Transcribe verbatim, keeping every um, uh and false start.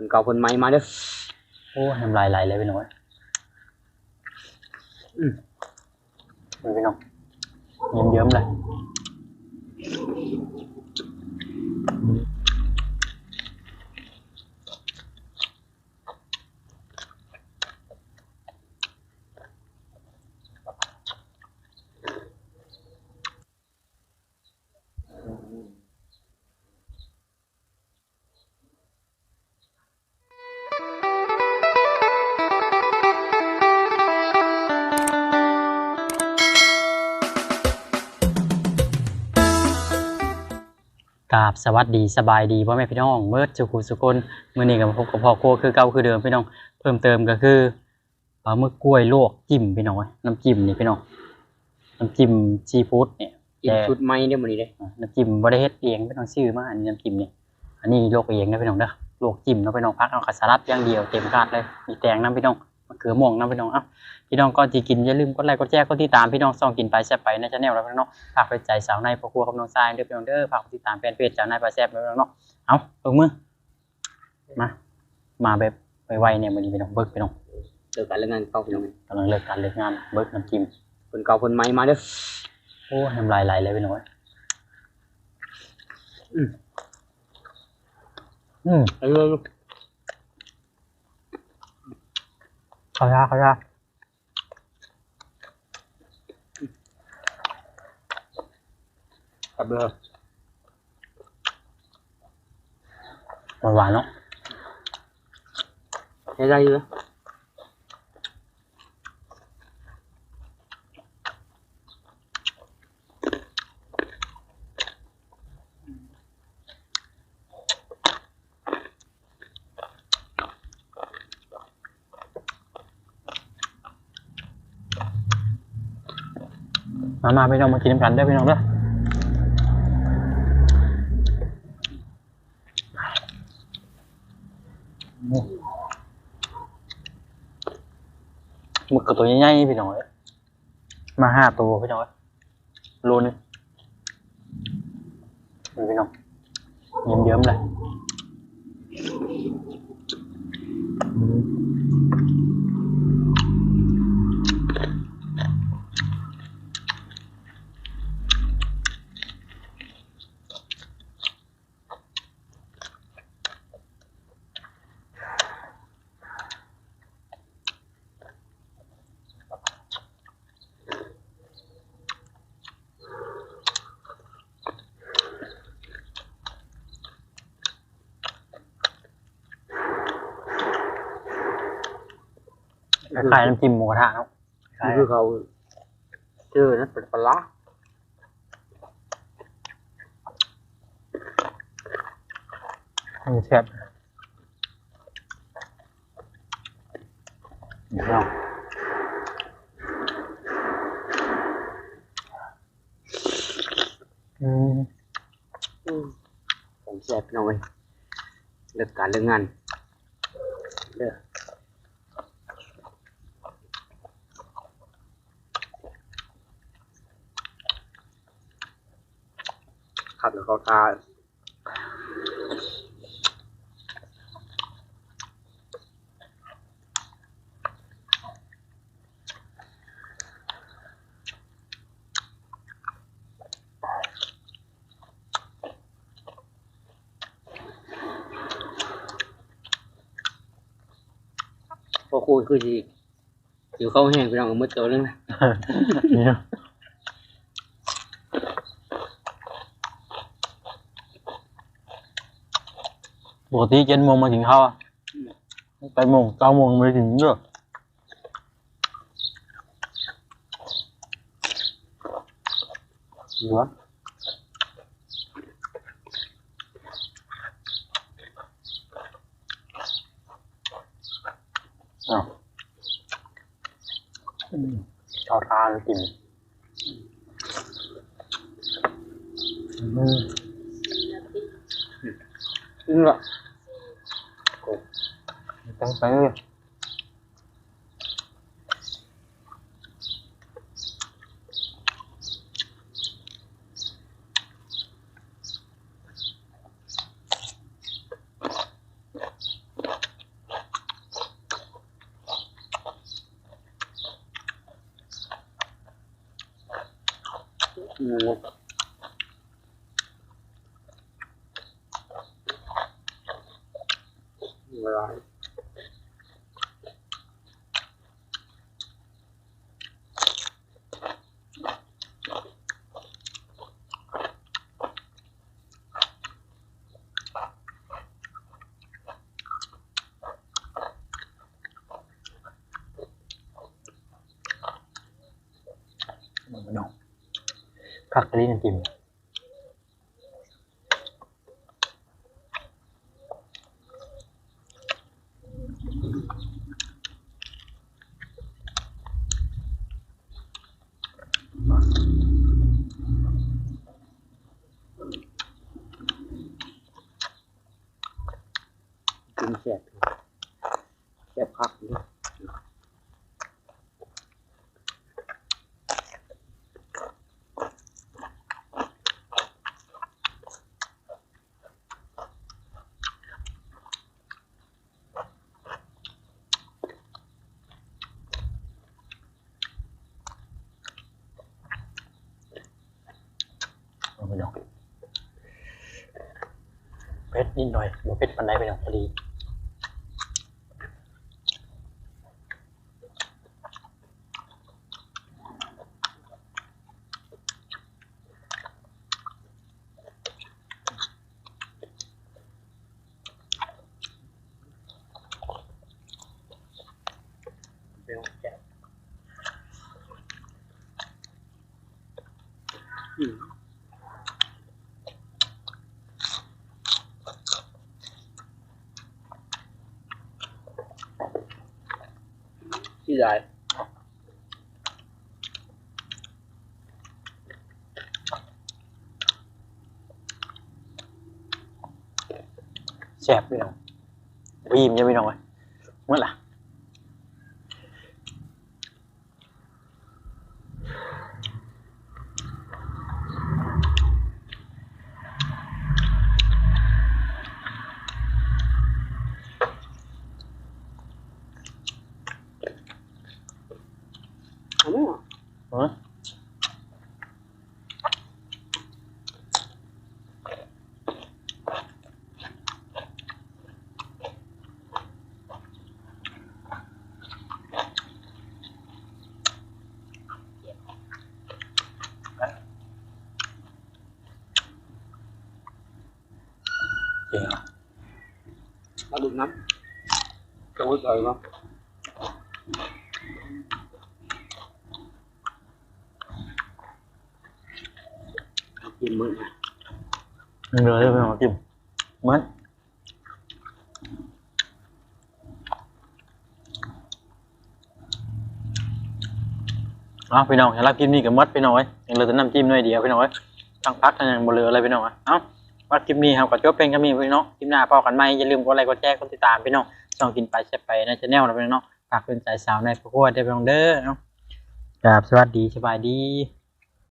คนเก่าคนใหม่มาเด้อ โอ้ น้ำลายไหลเลยพี่น้องเอ้ย อืม นี่พี่น้อง เยิ้มๆเลย กราบสวัสดีสบายดีพ่อแม่พี่น้องเบิดสุขุสุคน มื้อนี้ก็มาพบกับพ่อครัวคือเก่าคือเดิมพี่น้อง เพิ่มเติมก็คือ ปลาหมึกกล้วยลวกจิ้มพี่น้องเอ้ย น้ำจิ้มนี่พี่น้อง น้ำจิ้มซีฟู้ดเนี่ย กิน แต่ ชุดใหม่เด้อมื้อนี้เด้อ อ่ะ น้ำจิ้มบ่ได้เฮ็ดเองพี่น้อง ซื้อมา อันนี้น้ำจิ้มนี่ อันนี้ลวกเองนะพี่น้องเด้อ ลวกจิ้มเนาะพี่น้อง ผักเอากับสลัดอย่างเดียว เต็มถาดเลย มีแตงนำพี่น้อง มะเขือม่วงนำพี่น้อง เอ้า พี่น้องก่อนสิกินอย่าลืมกดไลค์กดแชร์กดติดตามพี่น้อง ช่องกินไปแซ่บไปใน channel แล้วพี่น้อง ฝากไปใจสาวในพ่อครัวกับน้องชายเด้อพี่น้องเด้อ ฝากกดติดตามแฟนเพจสาวในไปแซ่บเด้อพี่น้องเนาะ เอ้า ลงมือ มา มาแบบไวๆเนี่ย มื้อนี้พี่น้อง เบิกพี่น้อง เลิกการเลิกงานเก่าพี่น้อง กำลังเลิกการเลิกงาน เบิกน้ำจิ้ม คนเก่าคนใหม่มาเด้อ โอ้ น้ำลายไหลเลยพี่น้องเอ้ย อืม อืม เอาเลย เขายา เขายา ครับเด้อ หวานๆเนาะ ใช้ได้อยู่นะ มา มาพี่น้อง มากินนำกันเด้อพี่น้องเด้อ หมึกกับตัวใหญ่ๆพี่น้องเอ้ย มาห้าตัวพี่น้องเอ้ย โลนึง นี่พี่น้อง เยิ้มๆเลย อืม คล้ายๆน้ำจิ้มหมูกระทะเนาะ คล้ายๆ นี่คือเขา ชื่อนั้นเป็นปลาร้า มันแซ่บ เนาะ อืม อืม ของแซ่บพี่น้องเอ้ย เลิกการเลิกงาน เด้อ ครับ แล้วก็ทา พอคุยคือสิ หิวข้าวแห้งพี่น้อง เอามือโตเลยนะ เนี่ย ปกติเจ็ดโมงมากินข้าวอะ แปดโมง เก้าโมงไม่ได้กินเยอะ เหลือ อ้าว อืม เอาทานกิน อืม อืมละ โอ้ ตั้งใจเลย อื เวลา พี่น้อง คักอีหลีน้ำจิ้ม กินแซ่บ แซ่บคักอยู่ เอาไปลอง เผ็ดนิดหน่อย บ่เผ็ดปานใด พี่น้อง พอดี เปรี้ยวแซ่บ อืม ที่ใด แซ่บพี่น้อง อิ่มอยู่พี่น้องเอ้ย หมดละ เอาไหมอ่ะ ฮะ จริงเหรอ ปลาดุกน้ำ จะไว้ใจเนาะ กินมื้อนะ เหลือเลยพี่น้อง กิน เหมือน เอาพี่น้อง สำหรับคลิปนี้ก็หมดพี่น้องเอ้ย ยังเหลือแต่น้ำจิ้มหน่อยเดียวพี่น้องเอ้ย ทั้งผักทั้งหยังบ่เหลืออะไรพี่น้องเอ้ย เอา สำหรับคลิปนี้เฮาก็จบเพียงเท่านี้พี่น้อง คลิปหน้าพ้อกันใหม่ อย่าลืมกดไลค์ กดแชร์ กดติดตามพี่น้อง ช่องกินไปแซ่บไปในแชนแนลนะพี่น้อง ฝากเป็นสายสาวในครอบครัวเด้อพี่น้องเด้อ เอา ครับ สวัสดี สบายดี